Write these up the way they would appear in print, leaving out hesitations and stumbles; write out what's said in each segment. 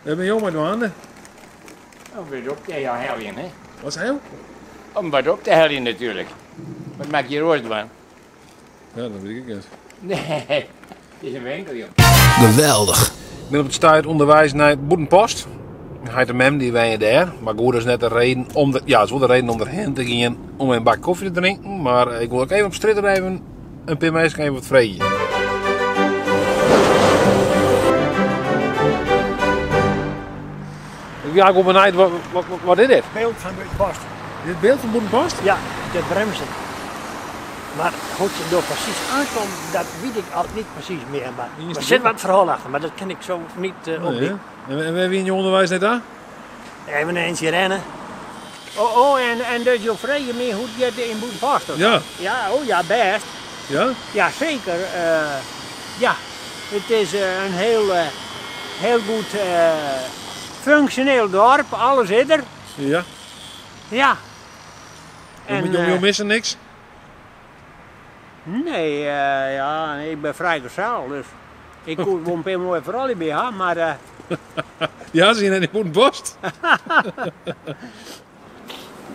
Wêr binne jo mei dwaande? Om wat op te heljen, hè? Wat sei jo? Om wat op te heljen natuerlik. Wat moat ik hjir oars dwaan? Ja, dat wit ik net. Nee, het is in winkel, joh. Geweldich. Ik bin op it stuit ûnderweis nei Bûtenpost. Heit en mem dy wenje dêr. Mar goed, dat is net de reden om de, ja, it is wol de reden om derhinne te gean om in bak kofje te drinken. Mar ik wol ek even op strjitte even in pear minsken even wat freegje. Ja, ik wol benijd, wat, wat, wat is dit? Beeld van Bûtenpost. Dit beeld van Bûtenpost? Ja, de bremzen. Maar hoe het er precies aankomt, dat weet ik al niet precies meer. Maar er zit wat verhaal achter, maar dat kan ik zo niet uh, opdiepen. En wêr wiene jo ûnderweis nei ta? Even een eintsje rennen. Oh, oh en, en dus jo freegje my hoe't it giet yn Bûtenpost? Ja. Ja, oh ja, bêst. Ja? Ja, seker. Uh, ja, it is in hiel, hiel goed funksjoneel doarp. Alles is der. Ja. Ja. En, jo misse niks? Nee, ja, ik bin frijgezel, dus ik koe wol in pear moaie froulju by ha, mar... Ja, se hiene net yn Bûtenpost?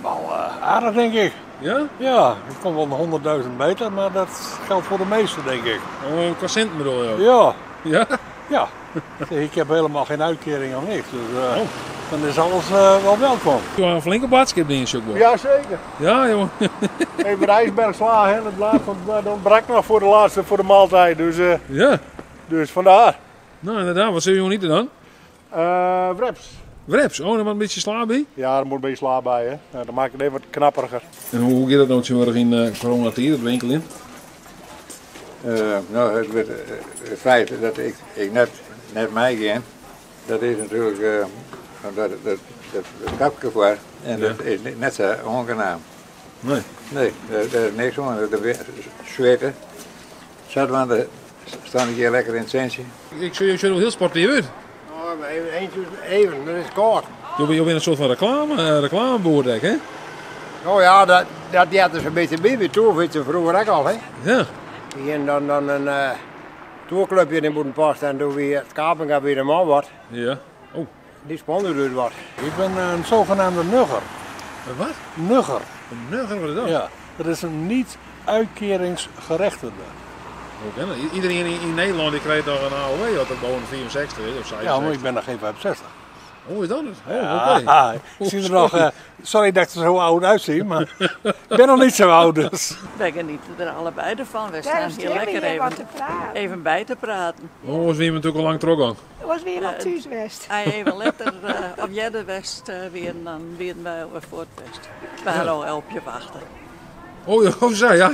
Wel aardich, denk ik. Ja? Ja, ik kom wel een 100.000 meter, maar dat geldt voor de meesten, denk ik. Oh, qua sinten bedoel je? Ja. Ja? Ja. Ik heb helemaal geen uitkering of niks, dus oh. Dan is alles wel welkom. Je hebt een flinke boadskip dien, sjoch ik wol. Ja, zeker. Ja, jongen. Even de ijsberg slaan en het laatste, dan brak nog voor de laatste, voor de maaltijd. Dus, ja. Dus vandaar. Nou, inderdaad. Wat zullen jullie iten dan? Wraps. Wraps? Oh, daar moet een beetje sla by? Ja, daar moet een beetje sla by. Hè. Nou, dan maak ik het even wat knapperiger. En hoe giet dat no tsjintwurdich yn uh, coronatiid, it winkeljen? No, it, it feit dat ik, ik net, net meigean, dat is natuerlik uh, dat, dat, dat, dat kapke foar en dat is net sa oangenaam. Nee. Nee, dêr is niks oan. Switte. Sadwaande stean ik hjir lekker yn it sintsje. Ik sjoch jo sjogge der wol hiel sportyf út. Oh, even, even, it is kâld. Jo binne in soart fan reklame, eh, reklameboerd ek, hè? Oh ja, dat, dat heart der in bytsje by. By toerfytsen froeger ek al, hè? Ja. We hiene dan, dan in uh, toerclubje yn Bûtenpost en doe wie it Kapinga wie de man wat. Ja. Oh. Dy sponsorde ús wat. Ik ben een zogenaamde nugger. Een wat? Nugger. Een nugger, wat is dat? Ja, dat is een niet uitkeringsgerechtigde. Oké, nou, iedereen in Nederland die krijgt toch een AOW als er boven 65 is of 66. Ja, maar ik ben nog geen 65. Hoe is dat het? Oh, oké. Ja, ik zie er nog, sorry dat ik er zo oud uitzie, maar ik ben nog niet zo oud dus. Wij genieten er allebei ervan. Wij Daarom staan hier staan we lekker hier even, wat te praten. even bij te praten. Oh, was wie natuurlijk al lang terug Was weer al thuis west. Als even letter op earder west weer, dan wienen wy alwer fuort west. We hadden al op je wachten. Oh, ja, oh, zo, ja.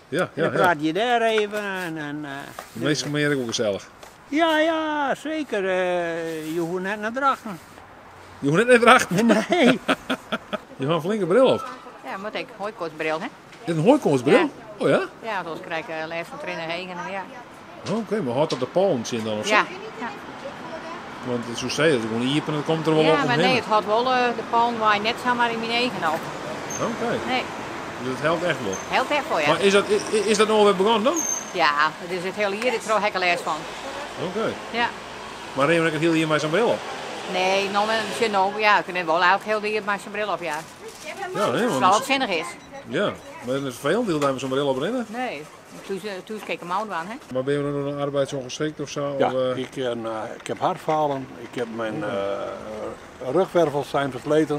Ja, ja, Dan ja. praat je daar even en, en De meesten meer ook gezellig. ja, ja, zeker. Je hoeft net nei Drachten. Je hoeft net nei Drachten. Nee. Je hebt een flinke bril op. Ja, moet ik. Hooikoortsbril, hè? Dit is een hooikoortsbril? Ja. Oh ja? Ja, want anders krijg ik lêst fan triennende eagen. Ja. Oké, maar hâldt dat de pollen tsjin dan of zo? Ja. Ja. Want het is zo zei, het is gewoon iepen en het komt der wol Ja, op mar omhinne. nee, it hâldt wol de pollen waaie net samar yn myn eagen op. Oké. Nee. Dus it helpt echt wol. Helpt echt wol, ja. Mar is dat no alwer begûn dan? Ja, it is it hiele jier troch ha ik der lêst fan. Oké. Ja. Mar rinne jo ek it hiele jier mei sa'n bril op? Nee, no, sjoch no, ja, ik rin wol eigentlik hiel jier mei sa'n bril op, ja. Ja, nee, want Foaral as it sinnich is. Ja, mar it is ferfelend de hiele dei mei sa'n bril op rinne. Nee, thús, thús kin ik him ôfdwaan, hè. Mar binne jo no noch arbeidsongeschikt of sa? Ja, Of, ik heb hartfalen, ik heb mijn rugwervels zijn versleten,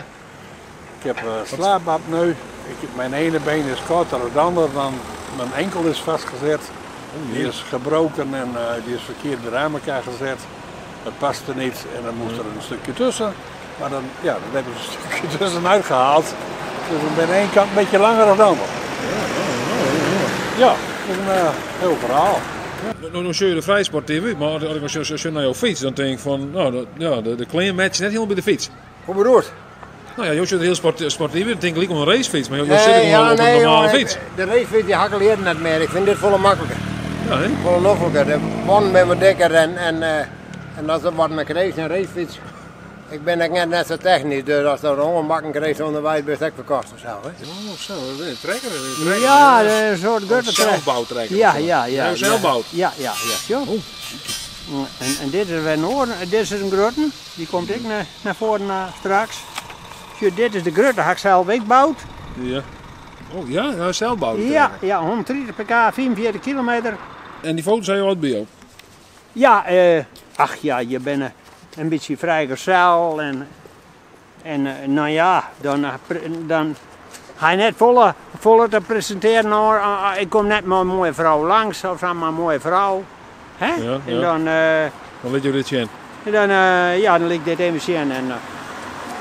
ik heb slaapapneu, ik heb, mijn ene been is korter dan het andere, dan mijn enkel is vastgezet. Die is gebroken en die is verkeerd weer aan elkaar gezet. Dat paste niet en dan moest er een stukje tussen. Maar dan, ja, dan hebben ze een stukje tussenuit gehaald. Dus ik ben aan één kant een beetje langer dan de ander. Ja, dat is een heel verhaal. No, no sjogge je der frij sportyf út, mar as ik sjoch nei jo fyts, dan tink ik fan, no, dat, ja, de klean matcht net hielendal by de fyts. Hoe bedoelst? No ja, jo sjogge der hiel sportyf út, dan tink ik gelyk oan in racefyts, mar jo Nee, sitte gewoan ja, op in nee, normale jongen, fyts. De racefyts die ha ik al jierren net mear. Ik fyn dit folle makliker. Ja, hè? Folle nofliker. De bannen binne wat dikker en as der wat mei krijst, in racefyts. Ik bin ek net sa technysk, dus ast der oanbakken krijst ûnderweis bist ek ferkocht of sa, hè? Oh, zo, dat is een trekker, dat is een trekker. Ja, een soort Een grutte trekker. zelfbouwtrekker Ja, of zo. ja, ja. Ja, zelfbouwd? Ja, ja, ja. Oh. En dit is wer in oar, dit is in grutten, dy komt ek nei foaren straks. Sjoch, dit is de grutte, ha ik sels ek boud. Ja. Oh ja, ha sels boud? Ja, ja, 130 pk, 45 kilometer. En dy foto's ha jo altyd by jo? Ja, ach ja, je binne in bytsje frijgezel en En no ja, dan, dan ha je net folle, folle te presintearjen. Ik kom net mei in moaie frou langs of sa, mei in moaie frou. Hè? Ja, En ja. dan, Dan lit jo dit sjen. en dan, ja, dan lit ik dit even sjen. En,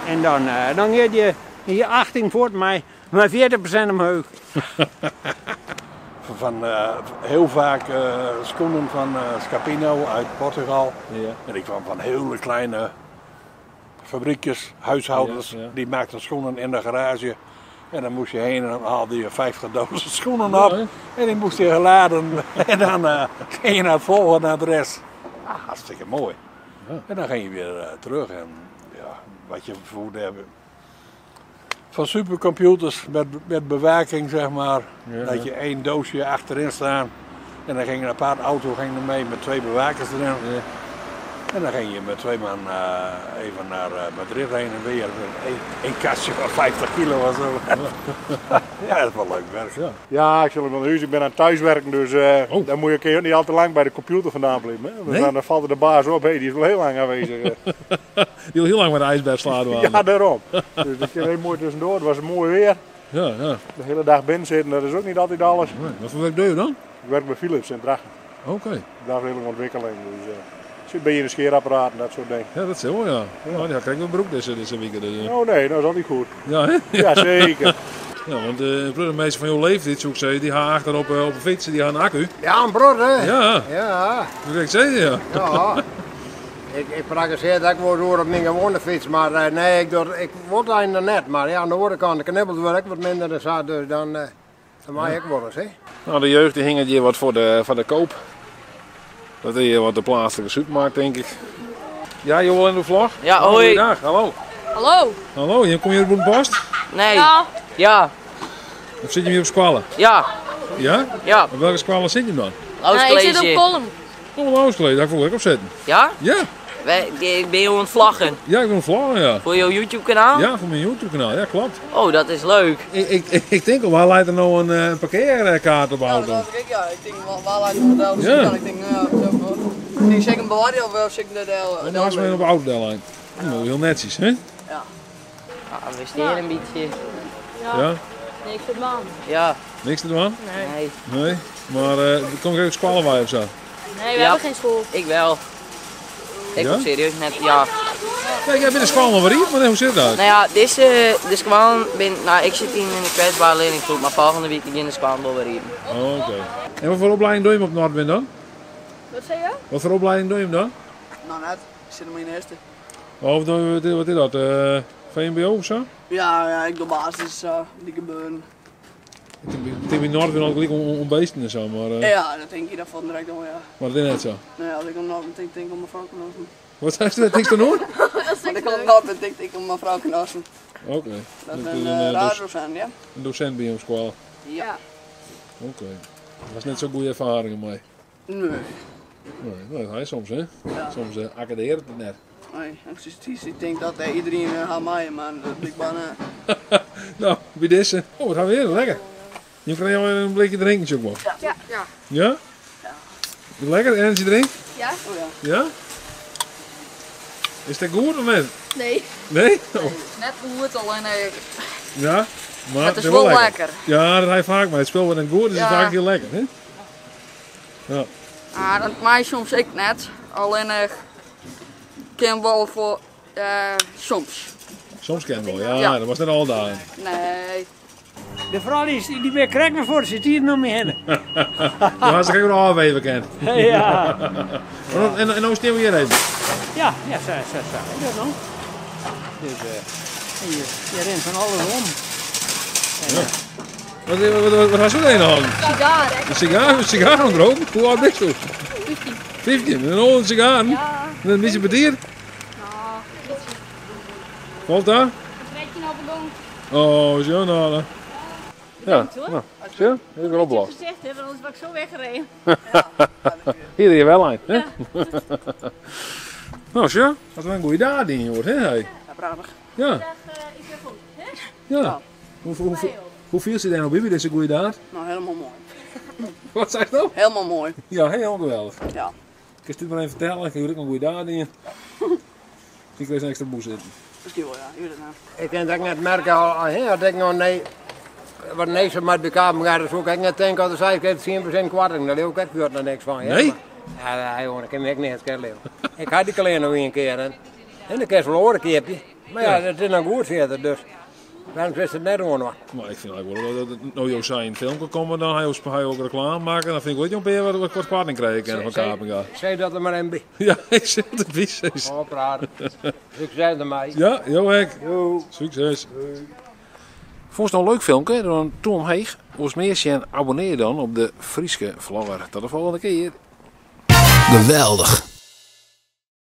en dan, dan giet je, je achting fuort mei, mei 40% omheech. Van heel vaak schoenen van Scapino uit Portugal. Ja. En die kwam van hele kleine fabriekjes, huishoudens, Ja, ja. die maakten schoenen in de garage. En dan moest je heen en dan haalde je 50 dozen schoenen op. Ja, hè? en die moest je geladen. en dan ging je naar het volgende adres. Ah, hartstikke mooi. Ja. En dan ging je weer terug. En ja, wat je vervoerd hebt. Van supercomputers met bewaking, zeg maar. Ja, dat ja. je één doosje achterin staan. En dan ging een apart auto ging er mee met twee bewakers erin. Ja. En dan ging je met twee man even naar Madrid heen en weer. Eén kastje van 50 kilo of zo. ja, dat is wel leuk werk. Ja. Ja, ik zal hem wel naar huis. Ik ben aan het thuiswerken, dus Oh. dan moet je ook niet al te lang bij de computer vandaan blijven. Hè? Want Nee? dan valt er de baas op, hé, die is wel heel lang aanwezig. Die wil heel lang met de ijsberg slaan. ja, daarom. Dus dat kan heel mooi tussendoor. Het was mooi weer. Ja, ja. De hele dag binnen zitten, dat is ook niet altijd alles. Nee, Wat voor werk doe je dan? Ik werk bij Philips in Drachten. Oké. De afdeling ontwikkeling. Dus, zit bij je in een scheerapparaat en dat soort dingen. Ja, dat is wel, ja. Nou, die krijg ik wel broek deze weekend. Dus. Oh nee, dat is al niet goed. Ja, hè? Ja, zeker. Ja, want de meeste van jouw leeftijd, zou ik zeggen, die gaan achterop op een fiets, die gaan een accu. Ja, een broer, hè? Ja, Ja, dat ik zeggen, ja. ja. Ik praktiseer dat ik wel door op mijn gewone fiets, maar nee, ik word eigenlijk net. Maar ja, aan de andere kant, de knibbels word ik wat minder, dus, dus dan, dan maak ik wel eens, hè. Nou, de jeugd die hing het hier wat voor de koop. Dat is hier wat de plaatselijke supermarkt, denk ik. Ja, je wil in de vlog? Ja, hoi. Goeiedag, hallo. Hallo. Hallo, je kom je uit Boenpost? Nee. Ja. Ja. Of zit je hier op squallen? Ja. Ja? Ja. Op welke squallen zit je dan? Nee, ik zit op Kolm. Oh, Oostcollege, daar voel ik op zitten. Ja? Ja. Ik ben je aan het vlaggen. Ja, ik ben vlaggen, ja. Voor jouw YouTube kanaal? Ja, voor mijn YouTube kanaal, ja, klopt. Oh, dat is leuk. Ik denk al, waar leidt er nou een parkeerkaart op de auto? Ja, dat ik, ja. Ik denk, waar leidt het auto? Ja. Ik denk, nou ja, zo. Ik denk, zeker een body of wel zeker de En daar is men op de auto lijn. Nou, heel netjes, hè? Ja. Ja, we steren een beetje. Ja. Ja. Niks te doen. Ja. Niks te doen? Nee. Nee. Maar kom ik ook squallen of zo? Nee, we Ja. hebben geen school. Ik wel. Ik Ja? kom serieus net, ja. Kijk, jij bent de squal nog maar hier, maar hoe zit dat? Nou ja, deze de squal ben, nou ik zit hier in de kwetsbare leerlinggroep, maar volgende week begint de squal wel weer hier. Oh, oké. En wat voor opleiding doe je hem op Noordwind dan? Wat zei je? Wat voor opleiding doe je hem dan? Nou net, ik zit in mijn eerste. Of doe je, wat is dat? VMBO of zo? Ja, ja, ik doe basis, die gebeuren. Ik denk bij Noordwind ook gelijk om beesten en zo, maar, Ja, dat denk ik daarvan direct al, ja. maar dat is net zo. Nou ja, als ik om Noordwind denk, denk ik om mevrouw Knossen. Wat zei je dat? Niks te doen? Als ik om Noordwind denk, denk ik om mevrouw Knossen. Oké. Dat is een radiodocent, ja. Een docent bij je op school. Ja. Oké. Dat was net zo'n goede ervaring mee. Nee. Nee, dat hij soms, hè? Ja. Soms accadeert het net. Nee, precies. Ik denk dat iedereen gaat maaien, maar dat blijkbaar niet. Nou, bij deze. Oh, wat gaan we weer? Lekker. Je krijgt al een blikje drinken, Chocmo. Ja. Ja. Ja? Lekker, energy drink? Ja? Oh ja. Ja? Is dat goed of niet? Nee. Nee? Oh. Net goed, alleen Ja, maar Het is wel lekker. Ja, dat hij vaak, maar het spel wordt net goed, dus het is Ja. vaak heel lekker, hè? Ja. Ah, dat mij soms ik net. Alleen ik ken wel voor soms. Soms ken wel, ja, Ja. dat was net al daar. Nee. De vrouw die, die weer krijgt me voor, zit hier nog mee heen. Ja, als ik ook nog afweven kent. Ja. En nou stil hier even. Ja, ja, zo, zo, zo. Dat nog. Dus en je rent van alles om. En, Ja. Wat was er een aan? Sigaar, hè? Een sigaar, een sigaar aan het roken? Hoe oud ben je? 15. 15, met een oude sigaar. Ja. En een beetje bedier. Nou, Valt daar? een beetje op de gong. Oh, zo nou. Ja, nou, zie je? Dat is weer opgelost. gezegd hebben, anders was ik zo weggereden. Hier je wel een, hè? Nou, zie je? Dat is wel een goede daad in, hoor, hè? hey? Ja, prachtig. Ja, Dag, ik ben goed. Hè? ja. Hoeveel zit er nou bij bij deze goede daad? Nou, helemaal mooi. Wat zei je nou? Helemaal mooi. Ja, heel geweldig. Ja. Ik kan het maar even vertellen, ik heb ook een goede daad in. Ik kreeg een extra boel zitten. Misschien wel, ja. Jullie nou. Ik kan dat net merken, al, al, hè, dat ik nog nee, wat nee ze met elkaar gaan, dat zou ik net denken, als ik geef 10% korting, daar leeuw ik echt weer nog niks van. hè. Nee? Maar, ja, ja, jongen, dat kan ik niet schelen. Ik had die kleren nog een keer en, en dan kan ze wel een keertje. Maar ja, dat is nog goed verder, dus waarom is het net hoor. Maar ik vind eigenlijk wel dat het nou jou zijn in film kan komen, dan hij ook reclame maken. Dan vind ik wel dat je een wat korting krijgen kan van Kapinga. Zeg dat er maar een bij. Ja, ik zit het precies. Oh, praat. Succes ermee. Ja, jo Henk. Jo. Succes. Vond je het nou een leuk filmpje? Dan toe omheeg. Ons meer zien, abonneer dan op de Frieske Vlogger. Tot de volgende keer. Geweldig.